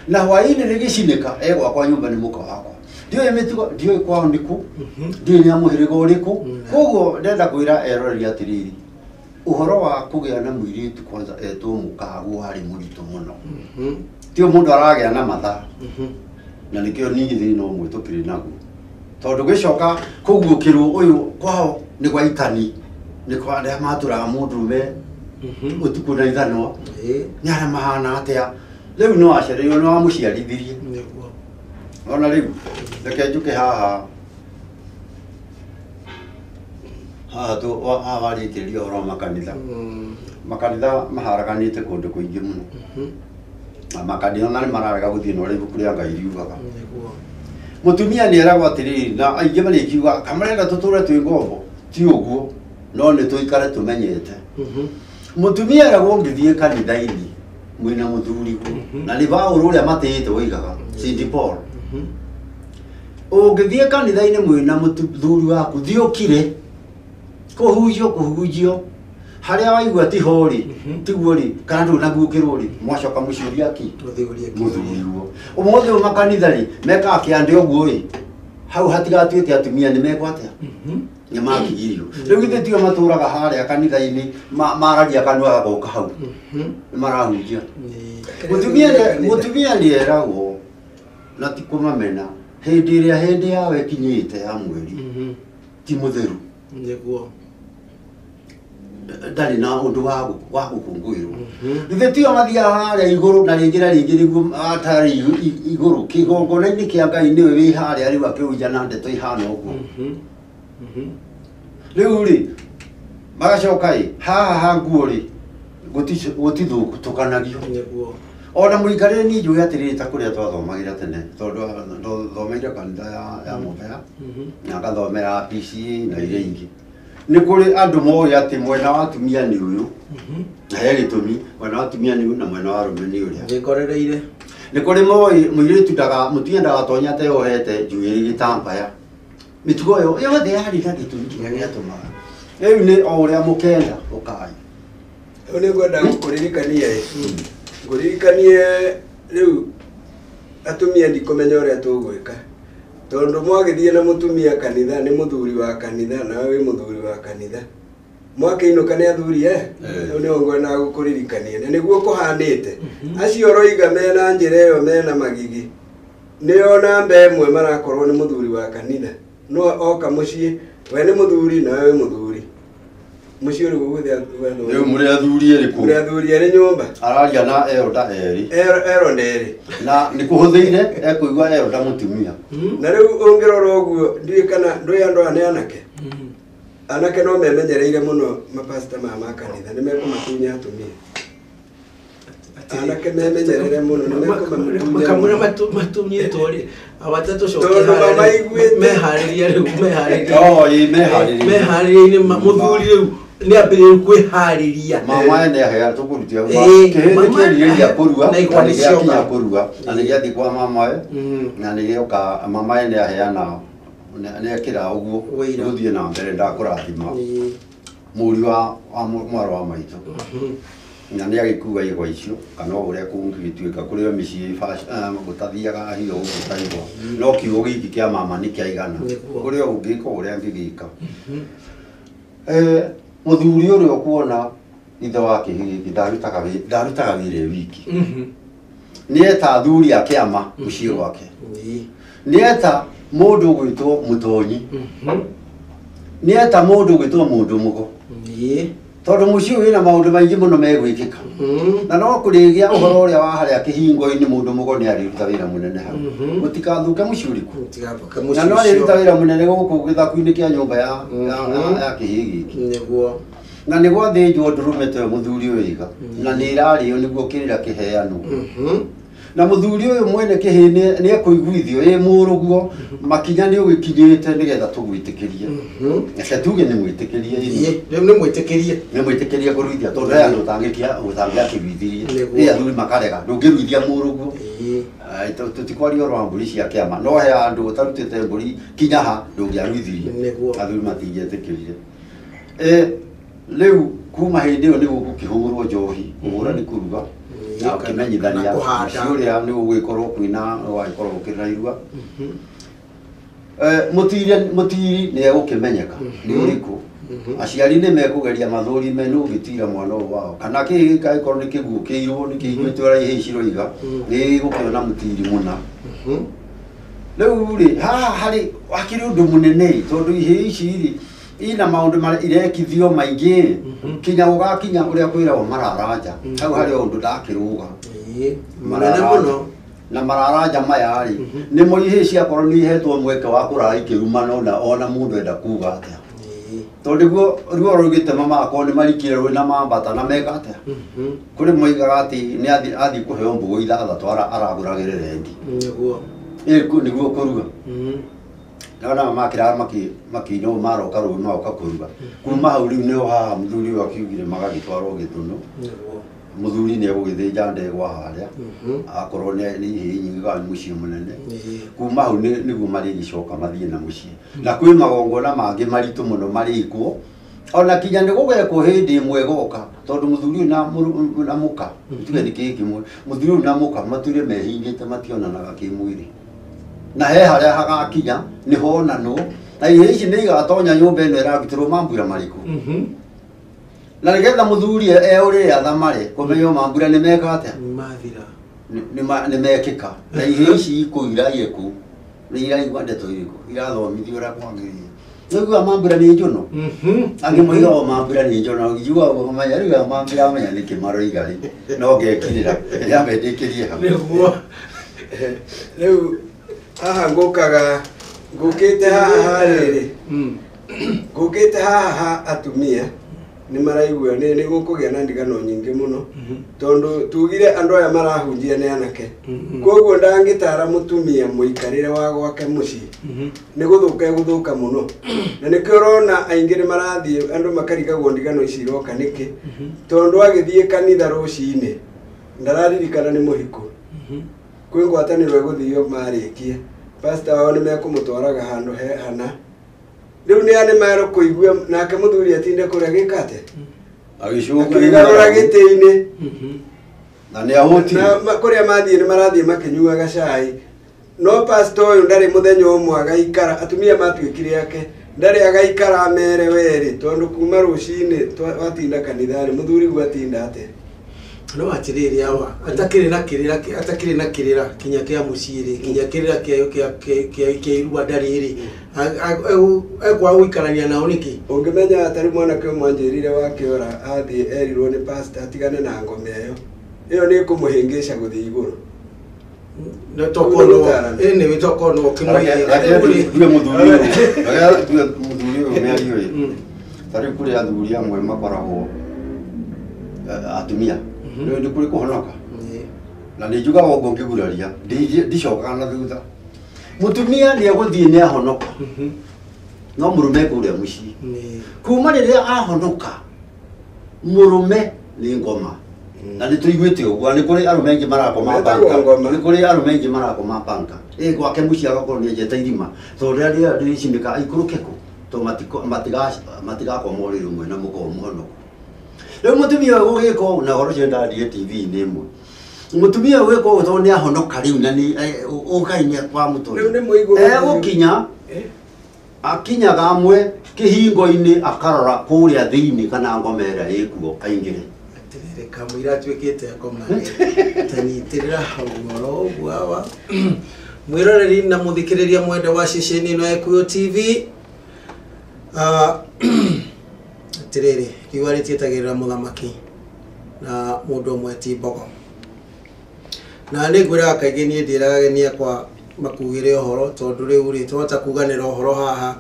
na hwaĩ-inĩ rĩgĩcinĩka e gwakwa nyũmba nĩ mũka wakwa ndiũĩ mĩtugo ndiũĩ kwao nĩ kũ ndiũĩ nĩ a mũhĩrĩga ũrĩkũ koguo ndenda kwĩra eroreri atĩrĩrĩ ũhoro wa kũgĩa na mũirĩtu kwanza etwo mũkaguo warĩ mũritũ mũno tio mũndũ aragĩa na mathaa na nĩkĩo ningĩ thĩna ũmwe tũkĩrĩ naguo tondũ gĩcoka kũguũkĩrwo ũyũ kwao nĩ gwa itani nĩ kwa arĩa matũraga mũndũrũme ũtukũ na ithanwa nĩ arĩa mahana atĩa rĩu no acereirwo nĩ wamũciarithirie ona rĩu reke njũke haha haha tu haha warĩtĩria ũhoro wa makanitha makanitha maharaganĩte kũndũ kũingĩ mũno na makanitha na nĩ mararega gũthiĩ na ũrĩa ibuku rĩa Ngai riugaga mũtumia nĩ eragwo atĩrĩrĩ na aingĩ marĩkiuga kamarenda tũtũre twĩ ngombo ti ũguo no nĩ tũikare tũmenyete mũtumia eragwo ũngĩthiĩ kanitha-inĩ mwĩna mũthuriguo na nĩ Paũlũ ũrĩa matĩĩte woigaga St. Paul ũngĩthiĩ kanitha-inĩ mwĩna mũthuri waku thiĩ ũkire kũhunjio kũhunjio harĩa waigua ti ho rĩ tiguo rĩ kana ndũnaguũkĩrwo rĩ mwacoka mũciũria kĩ mũthuriguo ũmũthĩ ũyũ makanitha rĩ mekaga kĩande ũguo rĩ hau hatigatuĩke atumia nĩ mekwo atĩa nĩ makigirio rĩu githĩ tio matũraga harĩa kanitha-inĩ maragia kanua gagoka hau nĩ marahunjia mũtumia nĩ eragwo na ti kũmamena hĩndĩ ĩrĩa hĩndĩ yawe ĩkinyĩte ya mweri ti mũtheru nĩguo ndarĩ na ũndũ wa gũkũngũĩrwo githĩ tio mathiaga harĩa igũrũ na rĩngĩ na rĩngĩ nĩguo atarĩ igũrũ kĩgongona-inĩ kĩa Ngai nĩwe wĩ harĩa rĩu akĩhunja na ndeto ihana ũguo rĩu rĩ magacoka ĩ haha ha nguo rĩ gũtithũkanagio nĩguo ona mũikarĩre niĩ njũĩ atĩrĩrĩ ta kũrĩa twathomagĩra tene tondũ thomeire kanitha ya Mũbea na ngathomera PCA na iria ingĩ nĩ kũrĩ andũ moĩ atĩ mwena wa atumia nĩ ũyũ na he gĩtũmi mwena wa atumia nĩ ũyũ na mwena wa arũme nĩ ũrĩa nĩkorereire nĩ kũrĩ moĩ mũirĩtu mũtumia ndagatonya ateyohete njuĩrĩ gĩtambaya mĩtugo ĩyo yothe yarĩ na gĩtũmi kĩrĩa gĩatũmaga rĩu nĩ o ũrĩa mũkenda ũkai Rĩu nĩ ngwenda gũkũririkania ĩ ngũririkanie rĩu atumia ndikũmenya ũrĩa tũgwĩka tondũ mwagĩthiĩ na mũtumia kanitha nĩ mũthuri wa kanitha nawe wĩ mũthuri wa kanitha mwakĩinũka nĩ athuri rĩu nĩho ngwendaga gũkũririkania na nĩguo kũhanĩte acio ũroiga mena njĩra ĩyo mena magigi nĩo namba ĩmwe marakorwo nĩ mũthuri wa kanitha no oka mũciĩ we nĩ mũthuri nawe wĩ mũthuri mũciĩ ũrĩ gũgũthiĩ rĩu mũrĩ athuri erĩ kũu mũrĩ athuri erĩ nyũmba araria na elder erĩ elder erĩ na nĩ kũhũthĩire ekũigua elder mũtumia na rĩu ũngĩrora ũguo ndiũĩ kana ndũĩ andũ aya nĩ anake anake no memenyereire mũno mapasta maya ma kanitha nĩ mekũmatunya atumia anake memenyerere mũno nĩ mekũmatunya makamũra matunyĩtwo rĩ awatatũcoke Tondũ mamaiguĩte. meharĩria rĩu meharĩria Oh, ĩ meharĩria meharĩria-inĩ mũthuri rĩu nĩ ambĩrĩria kwĩharĩria mama ene ahea tũkũrutia Ĩĩ, kĩhĩ mama kĩerirĩria kũrua na igwa na nĩ nĩgĩakinya cioka. kũrua na nĩgĩathiĩ kwa mamawe na nĩgĩoka mama ene aheana nĩekĩra ũguo Wĩira. gũthiĩ na mbere ndakũrathima mũriũ wa mwarĩ wa maitũ na nĩ agĩkua igwa icio kana o ũrĩa kũngĩgĩtuĩka kũrĩ o mĩciĩ gũtathiaga hiyo ũguo ta igwa no kiugo gĩkĩ kĩa mama nĩ kĩaigana Nĩguo. kũrĩ o ũngĩka ũrĩa angĩgĩka mũthuri ũrĩa ũkuona ithe wa kĩhĩ gĩkĩ ndarutaga wĩra e wiki nĩ eta athuri a kĩama mũciĩ gwake nĩ eta mũndũ ũgwĩtwo mũtonyi nĩ eta mũndũ ũgwĩtwo mũndũ mũgo tondũ mũciĩ ũyũ wĩna maũndũ maingĩ mũno megwĩkĩka na no kũrĩgĩa ũhoro ũrĩa wa harĩa kĩhingo-inĩ mũndũ mũgo nĩ arĩruta wĩra mũnene hau mũtigathuke mũciĩ ũrĩkũ na no arĩruta wĩra mũnene gũkũ gĩthaku-inĩ kĩa nyũmba ya kĩhĩ gĩkĩ nĩguo Na nĩ gwathĩnjwo ndũrũme ta ĩyo mũthuri ũyũ iga na nĩ ĩrarĩo nĩguo kĩrĩra kĩheanwo. Na mũthuri ũyũ mwene kĩhĩ nĩ ekũiguithio ĩ mũrũguo makinya nĩ ũgĩkinyĩte nĩgetha tũgwĩtĩkĩrie. Reke tuge nĩ mwĩtĩkĩrie Ĩĩ, rĩu nĩ mwĩtĩkĩrie. Nĩ mwĩtĩkĩrie kũruithia tondũ he andũ ũtangĩakĩruithirie. Nĩguo. Ĩ athuri makarega ndũngĩruithia mũrũguo. Ĩĩ. Tũtikwaria ũhoro wa mbũri cia kĩama no he andũ ũtarutĩte mbũri kinya ha ndũngĩaruithirie. Nĩguo. Athuri matingĩetĩkĩrire. Rĩu kuma hĩndĩ ĩyo nĩguo gũkĩhũrwo njohi, kũhũra nĩ kũruga na ũkĩmenyithania na kũhanda. mũciĩ ũrĩa nĩ ũgũgĩkorwo kwĩna ũgagĩkorwo ũkĩrĩ na irua. Mũtiri nĩ egũkĩmenyeka nĩ ũrĩkũ. Aciari nĩ mekũgeria mathũrime nũ ũngĩtira mwana ũyũ wao kana kĩhĩ gĩgagĩkorwo nĩ kĩguũkĩirwo nĩ kĩiguĩte ũrĩa ihĩĩ ciroiga nĩ gĩgũkĩona mũtiri mũna. Rĩu rĩ haha harĩ hakĩrĩ ũndũ mũnene tondũ ihĩĩ ici rĩ ina maũndũ marĩa irekithio maingĩ kinya gũgakinya ũrĩa kwĩragwo mararanja. Hau harĩ ũndũ ndakĩrũga. Ĩĩ, mũnene mũno. Na mararanja maya rĩ nĩmo ihĩĩ ciakorwo nĩ ihetwo mweke wa kũrara ikĩrumana ona mũndũ enda kuga atĩa. Tondũ nĩguo ruo rũgĩtema magakorwo nĩ marikire rũĩ na mambata na meka atĩa. Kũrĩ moigaga atĩ nĩ athiĩ kũheo mbũgũ ithathatũ aragũragĩre rendi. Nĩguo. Nĩguo kũrua. Nona makĩrara makĩinwo maroka rũĩ magoka kũrua. Kuma hau rĩu nĩho haha mũthuri ũyũ akiugire magagĩtwarwo Gĩthũnũ. Nĩguo. Mũthuri nĩ egũgĩthĩnja ndegwa harĩa akorwo nĩ ihĩĩ nyingĩ kana nĩ mũciĩ mũnene. Kuma hau nĩguo marĩgĩcoka mathiĩ na mũciĩ. Na kwĩ magongona mangĩ maritũ mũno marĩkwo ona kinya nĩ gũgekwo hĩndĩ ĩmwe goka tondũ mũthuri ũyũ na mũka tuge nĩ kĩĩ kĩmwe mũthuri ũyũ na mũka matũire mehingĩte mationanaga kĩmwĩrĩ. Na he harĩa hagakinya nĩ honanwo na ihĩĩ ici nĩ igatonya nyũmba ĩno ĩrarutĩrwo mambura marĩkũ. Na nĩgetha mũthuri eũrĩre athamare kũmenywo mambura nĩ meka atĩa? Mathira. Nĩ mekĩka. Na ihĩĩ ici ikũira irĩkũ? Nĩ iraigua ndeto irĩkũ? Irathomithio ũrĩa kwagĩrĩire. Nĩũiguaga mambura nĩ njono? Angĩ moigaga o mambura nĩ njono, njiguaga ũguo ngamenya rĩu aya mambura amenya nĩkĩ maroiga rĩ, no ngekirĩra, nyambe ndĩkĩrie hau. Nĩguo. Rĩu haha ngũkaga ngũkĩte haha rĩrĩ ngũkĩte haha ha atumia nĩ maraigua nĩ gũkũgĩa na ndigano nyingĩ mũno tondũ tugire andũ aya marahunjia nĩ anake koguo ndangĩtara mũtumia mũikarĩre wa gwake mũciĩ nĩ gũthũka egũthũka mũno na nĩkĩo ũrona aingĩ nĩ marathiĩ andũ makarigagwo ndigano ici iroka nĩkĩ tondũ agĩthiĩ kanitha rũcinĩ ndararirikana nĩ mũhiko kwĩ ngwatanĩro ĩgũthio marĩkie pastor wao nĩ mekũmũtwaraga handũ he hana rĩu nĩ nĩ merũ kũigua nake mũthuri atinde kũrĩa gĩka atĩa akĩgarũra gĩtĩ-inĩ na nĩ ahũtire na kũrĩa mathiĩ nĩ marathiĩ makĩnyuaga cai no pastor ũyũ ndarĩ mũthenya ũmwe agaikara atumia matuĩkire ake ndarĩ agaikara amere werĩ tondũ kuma rũcinĩ watinda kanitha-rĩ mũthuri guo atinda atĩa No atirĩrĩ awa atakĩrĩ na kĩrĩra atakĩrĩ na kĩrĩra kinya kĩa mũciĩ rĩ kinya kĩrĩra kĩa irua ndarĩ rĩ ekwaga gũikarania nao nĩkĩ? Ũngĩmenya tarĩ mwanake ũmwe anjĩrire wakĩora athiĩ erirwo nĩ pastor atigane na ngoma ĩyo ĩyo nĩ ĩkũmũhĩngĩca gũthiĩ igũrũ. No tokorwo ĩnĩ tokorwo no ũkĩmũhĩngĩca. Ndue mũthuri ũyũ ndue mũthuri ũyũ mĩario ĩ ta rĩu kũrĩ athuri amwe makoragwo atumia rĩu nĩ kũrĩ kũhonoka na nĩ njugaga ũguo ngĩguraria ndicokaga na thutha mũtumia nĩ egũthiĩ nĩ ahonoka no mũrũme kũrĩa mũciĩ kuma rĩrĩa ahonoka mũrũme nĩ ngoma na nĩ tũiguĩte ũguo nĩ kũrĩ arũme aingĩ marakoma banka nĩ kũrĩ arũme aingĩ marakoma banka ĩ gwake mũciĩ agakorwo nĩ enjete irima tondũ rĩrĩa rĩrĩcimĩka aikũrũke kũ tondũ matigakoma ũrĩrĩ ũmwe na mũkorwo mũhonoku. Rĩu mũtumia ũyũ gũgĩka ũũ na ũhoro ũcio ndathiĩ TV-inĩ ĩmwe mũtumia ũyũ gũgĩka ũũ tondũ nĩ ahonoka rĩu na nĩ ũkai nĩ kwa mũtũrĩ egũkinya akinyaga amwe kĩhingo-inĩ akarora kũrĩa thĩinĩ kana ngoma ĩrĩa ĩkuo aingĩre. Atĩrĩrĩ kamũira atuĩkĩte ngoma tanyitĩrĩra hau oro ũguo awa mwĩroreri na mũthikĩrĩria mwende wa ceceni ĩno ya Gĩkũyũ TV atĩrĩrĩ riũa rĩtietagĩrĩra mũthamaki na mũndũ ũmwe ti mbogo na nĩ ngwĩraga kaingĩ niĩ ndĩraga ageni akwa makugĩre ũhoro tondũ rĩu rĩ twahota kuganĩra ũhoro haha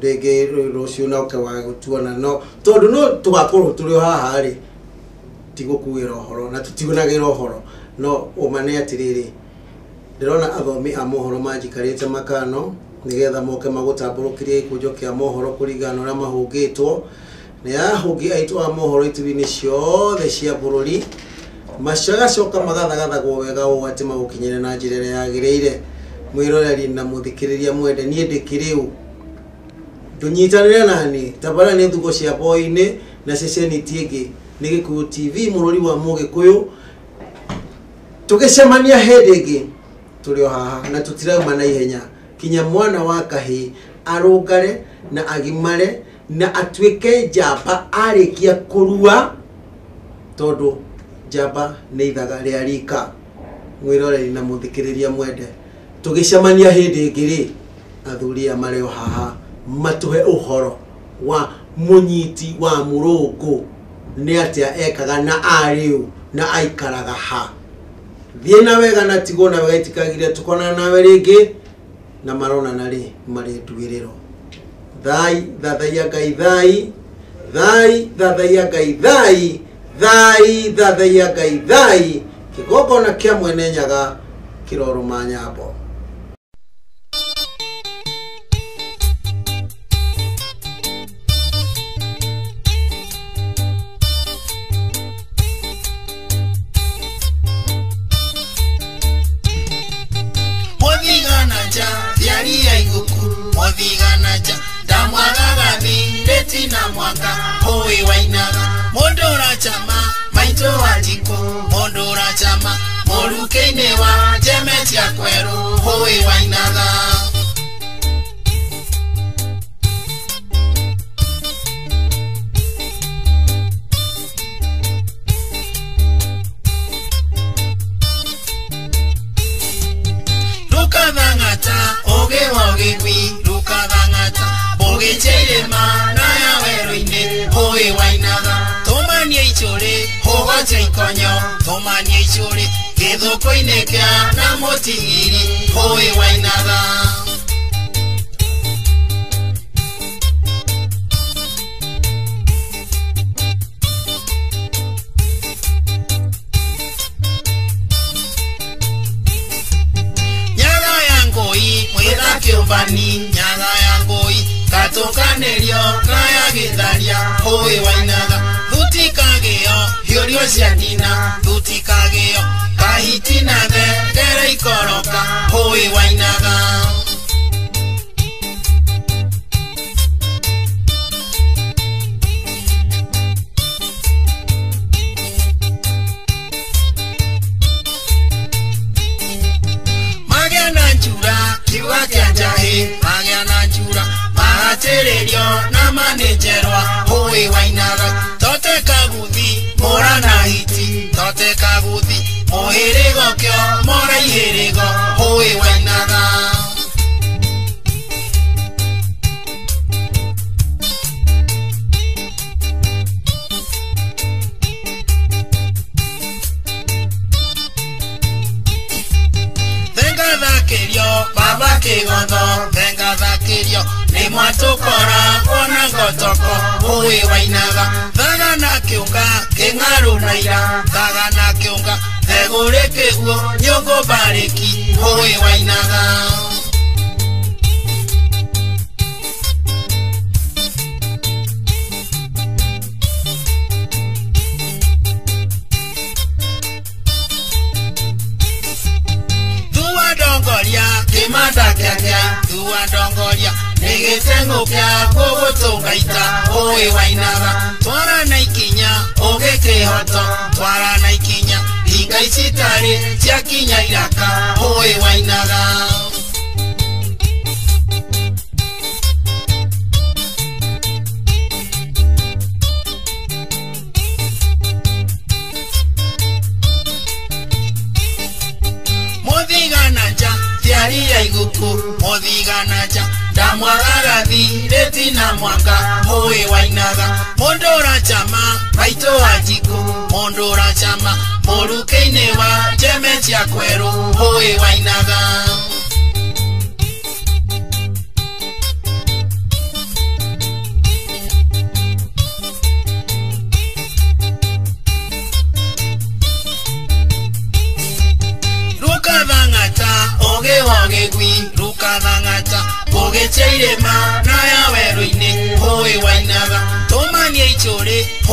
Rĩngĩ rũciũ na ũke wa gũtuona no tondũ no tũgakorwo tũrĩ o haha rĩ tigũkuĩra ũhoro na tũtigunagĩra ũhoro no ũma nĩ atĩrĩrĩ ndĩrona athomi a mohoro manjikarĩte makano nĩgetha moke magũtambũrũkĩrie gĩkũnjo kĩa mohoro kũringana na ũrĩa mahũngĩtwo nĩ ahũngi aitũ a mohoro ituri-inĩ ciothe cia bũrũri macagacoka magathagathagwo wega ũũ atĩ magũkinyĩre na njĩra ĩrĩa yagĩrĩire mwĩroreri na mũthikĩrĩria mwende niĩ ndĩkĩrĩ ũ ndũnyitanĩre nani tabara nĩ thugo cia boinĩ na ceceni ti ĩngĩ nĩ Gĩkũyũ TV mũrũri wa Mũgĩkũyũ tũgĩcemania hĩndĩ ĩngĩ tũrĩ o haha na tũtirauma na ihenya kinya mwana wa kahĩĩ arũngare na agimare na atuĩke njamba arĩkia kũrua tondũ njamba nĩ ithaga rĩa rika mwĩroreri na mũthikĩrĩria mwende tũgĩcemania hĩndĩ ĩngĩ rĩ athuri aya marĩ o haha matũhe ũhoro wa mũnyiti wa mũrũngũ nĩ atĩa ekaga na arĩ ũ na aikaraga ha thiĩ na wega na tigwo na wega itikagire tũkonana nawe rĩngĩ na maronana rĩ marĩ nduĩrĩro thai thathaiya ngai thai thai thathaiya ngai thai thai thathaiya ngai thai kĩgongona kĩa mwene nyaga kĩrorũma nyambo. Wainaga.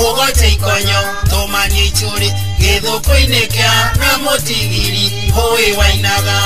Ũgote ikonyo tũmanie icũrĩ gĩthũkũ-inĩ kĩa na mũtigiri hũĩ wainaga.